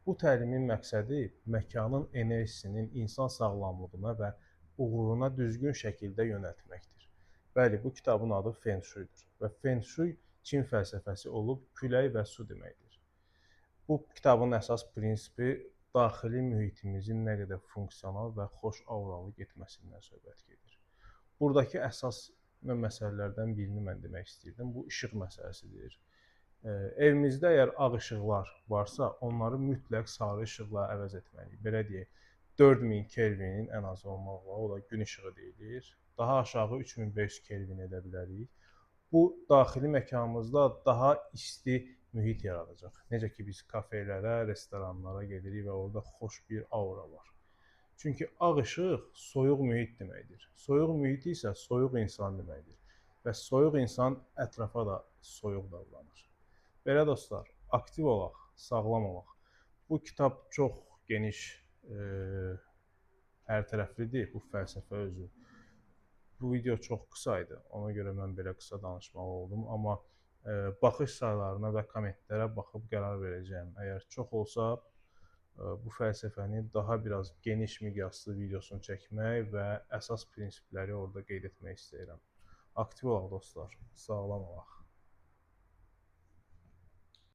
Bu təlimin məqsədi məkanın enerjisinin insan sağlamlığına və uğuruna düzgün şəkildə yönəltməkdir. Bəli, bu kitabın adı Feng Shui'dur və Feng Shui Çin fəlsəfəsi olub külək və su deməkdir. Bu kitabın əsas prinsipi daxili mühitimizin nə qədər funksional və xoş auralı getməsindən söhbət gedir. Buradakı əsas məsələlərdən birini mən demək istəyirdim. Bu işıq məsələsidir. Evimizdə əgər ağ işıqlar varsa, onları mütləq sarı işıqla əvəz etməliyik. Belə deyək, 4000 Kelvinin ən azı olmaqla, o da gün işığı deyilir. Daha aşağı 3500 Kelvin edə bilərik. Bu daxili məkanımızda daha isti mühit yaradacaq. Necə ki biz kafelərə, restoranlara gedirik və orada xoş bir aura var. Çünki ağ işıq soyuq mühit deməkdir. Soyuq mühit isə soyuq insan deməkdir. Və soyuq insan ətrafa da soyuq davranır. Belə dostlar, aktiv olaq, sağlam olaq. Bu kitab çox geniş, hər tərəflidir, bu fəlsəfə özü. Bu video çox qısa idi. Ona görə mən belə qısa danışmalı oldum, amma baxış saylarına və kommentlərə baxıb qərar verəcəyəm. Əgər çox olsa, bu fəlsəfəni daha biraz geniş miqyaslı videosunu çəkmək və əsas prinsipləri orada qeyd etmək istəyirəm. Aktiv olaq dostlar, sağlam olaq.